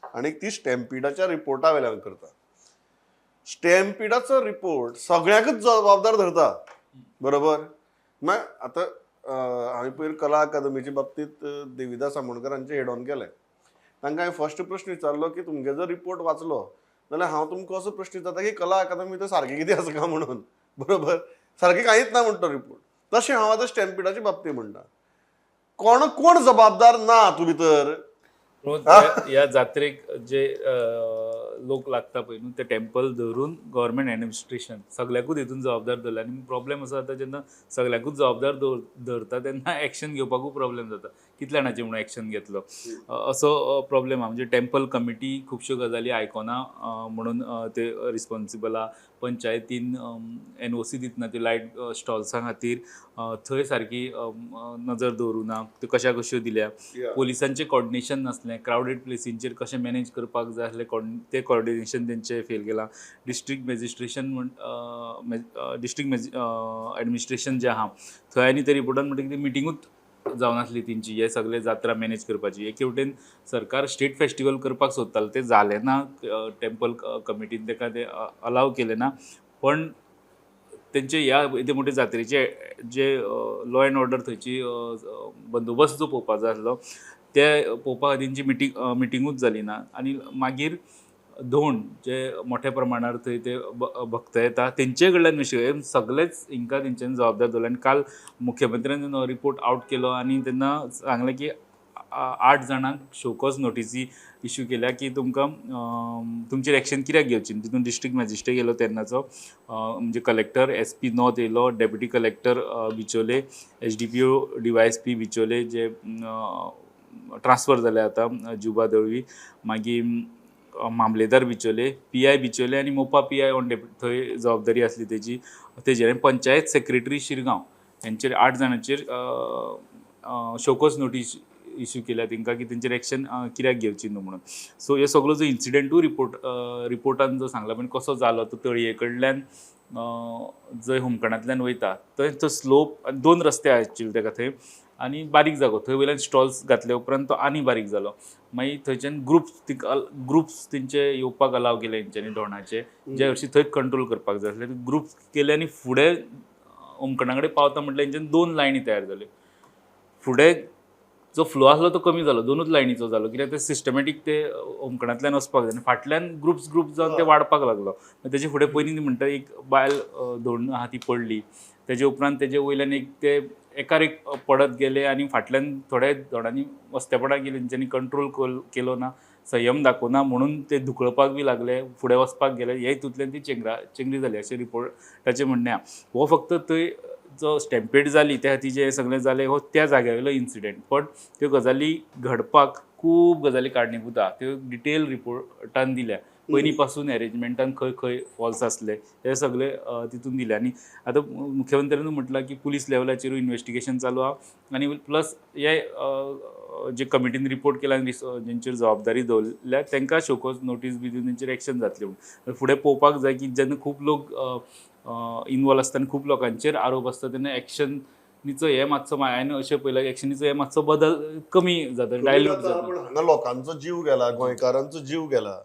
आनी ती स्टॅम्पिडाच्या रिपोर्टा वेल्यान करता. स्टॅम्पिडाचो रिपोर्ट सगळ्यांकच जबाबदार धरता, बरोबर? मागीर आतां हांवें पयर कला अकादमीचे बाबतींत देविदास आमोणकर हांचे हेड ऑन केलें. तांकां हांवें फर्स्ट प्रश्न विचारलो की तुमगे जर रिपोर्ट वाचलो जाल्यार हांव तुमकां असो प्रश्न विचारता की कला अकादमी तर सारकें कितें आसा काय म्हणून, बरोबर? सारकें कांयच ना म्हणटा रिपोर्ट. तशें हांव आतां स्टॅम्पिडाच्या बाबतींत म्हणटा, कोण कोण जबाबदार ना हातूंत भितर. पूण ह्या जात्रेक जे लोक लागता पळय न्हू, ते टेम्पल धरून गव्हर्मेंट एडमिनिस्ट्रेशन सगळ्याकूच हितून जबाबदार धरले. आनी प्रॉब्लेम असो जाता, जेन्ना सगळ्याकूच जबाबदार धरता तेन्ना एक्शन घेवपाकूय प्रॉब्लेम जाता. कितल्या जाणांचे म्हणून एक्शन घेतलो, असो प्रॉब्लेम आहा. म्हणजे टेम्पल कमिटी खुबश्यो गजाली आयकना म्हणून ते रिस्पॉन्सिबल आहा. पंचायतीन एनओसी दितना त्यो लायट स्टॉल्सां खातीर थंय सारकी नजर दवरूं ना, त्यो कश्या कश्यो दिल्या. पोलिसांचें कॉर्डिनेशन नासलें, क्रावडेड प्लेसींचेर कशें मॅनेज करपाक जाय आसलें तें कॉर्डिनेशन तेंचें फेल गेलां. डिस्ट्रिक्ट मॅजिस्ट्रेशन म्हण डिस्ट्रिक्ट एडमिनिस्ट्रेशन जें आहा थंय आनी ते रिपोर्टान म्हणटा की मिटिंगूच जावनासली तेंची हे सगळे जात्रा मॅनेज करपाची. एके वटेन सरकार स्टेट फेस्टिवल करपाक सोदतालो, तें जालें ना, टेम्पल कमिटीन ताका तें अलाव केलें ना. पण तेंचे ह्या येदे मोठे जात्रेचे जे लॉ एंड ऑर्डर थंयची बंदोबस्त जो पळोवपाक जाय आसलो ते पळोवपा खातीर तेंची मिटिंगूच जाली ना. आनी मागीर धोंड जे मोठ्या प्रमाणार थंय ते भक्त येता तेंचे कडल्यान विशय सगळेच हिंकां तेंच्यांनी जबाबदार दवरले. आनी काल मुख्यमंत्र्यान जेन्ना रिपोर्ट आवट केलो आनी तेन्ना सांगलें की 8 जाणांक शोकॉज नोटीसी इश्यू केल्या की तुमकां तुमचेर एक्शन कित्याक घेवची. तितून डिस्ट्रिक्ट मॅजिस्ट्रेट येयलो तेन्नाचो, म्हणजे कलेक्टर, एसपी नॉर्थ येयलो, deputy collector Bicholim, SDPO, DYSP Bicholim जे ट्रान्सफर जाले आतां जुबा दळवी, मागीर मामलेदार बिचोले, पीआय बिचोले आनी मोपा पीआय ऑन डेप्युटी थंय जबाबदारी आसली तेजी तेजेर. आनी पंचायत सेक्रेटरी शिरगांव हेंचेर 8 जाणांचेर शोकॉज नोटीस इश्यू केल्या तेंकां की तेंचेर एक्शन कित्याक घेवची न्हू म्हणून. सो हे सगलो जो इन्सिडंटूय रिपोर्टान जो सांगला पण कसो जालो, तो तळये कडल्यान जंय हुमकणांतल्यान वयता थंय तो स्लोप, 2 रस्ते आहा एक्चुअली तेका थंय आनी बारीक जागो, थंय वयल्यान स्टॉल्स घातले उपरांत तो आनी बारीक जालो. मागीर थंयच्यान ग्रुप्स तेंचे येवपाक अलाव केले तेंच्यांनी धोंडाचे, जे हरशीं थंयच कंट्रोल करपाक जाय आसले ग्रुप्स केले. आनी फुडें होमकणा कडेन पावता म्हटल्यार तेंच्यान 2 लायनी तयार जाल्यो. फुडें जो फ्लो आसलो तो कमी जालो, 2 लायनीचो जालो, कित्याक ते सिस्टमॅटीक ते होमकणांतल्यान वचपाक जाय आनी फाटल्यान ग्रुप्स ग्रुप जावन ते वाडपाक लागलो. तेजे फुडें पयलीं म्हणटा एक बायल धोंड आहा ती पडली, तेजे उपरांत तेजे वयल्यान एक ते एकार एक पडत गेले आनी फाटल्यान थोडे धोंडांनी वस्तेपणां गेली, तेंच्यांनी कंट्रोल केलो ना, संयम दाखोवना म्हणून ते धुकळपाक बी लागले, फुडें वचपाक गेले, हे हितूंतल्यान ती चेंगरी जाली अशें रिपोर्टाचें म्हणणें आहा. हो फक्त थंय जो स्टॅम्पेड जाली त्या खातीर जें सगळें जालें हो त्या जाग्या वयलो इन्सिडंट, पण त्यो गजाली घडपाक खूब गजाली कारणीभूत आहा, त्यो डिटेल रिपोर्टान दिल्या. पयलीं पासून एरेंजमेंटान खंय खंय फॉल्स आसले हे सगळे तितून दिले. आनी आतां मुख्यमंत्र्यान म्हटलां की पुलीस लेवलाचेरूय इन्वेस्टिगेशन चालू आहा आनी प्लस हे जे कमिटीन रिपोर्ट केला आनी जेंचेर जबाबदारी दवरल्या तांकां शोकॉज नोटीस बी दिवन तेंचेर एक्शन जातलें म्हणून. फुडें पळोवपाक जाय की जेन्ना खूब लोक इनवॉल्व आसता आनी खूब लोकांचेर आरोप आसता तेन्ना एक्शनीचो हे मातसो हांवें अशें पळयलां एक्शनीचो हे मातसो बदल कमी जाता, डायल्यूट जाता. पण हांगा लोकांचो जीव गेला, गोंयकारांचो जीव गेला.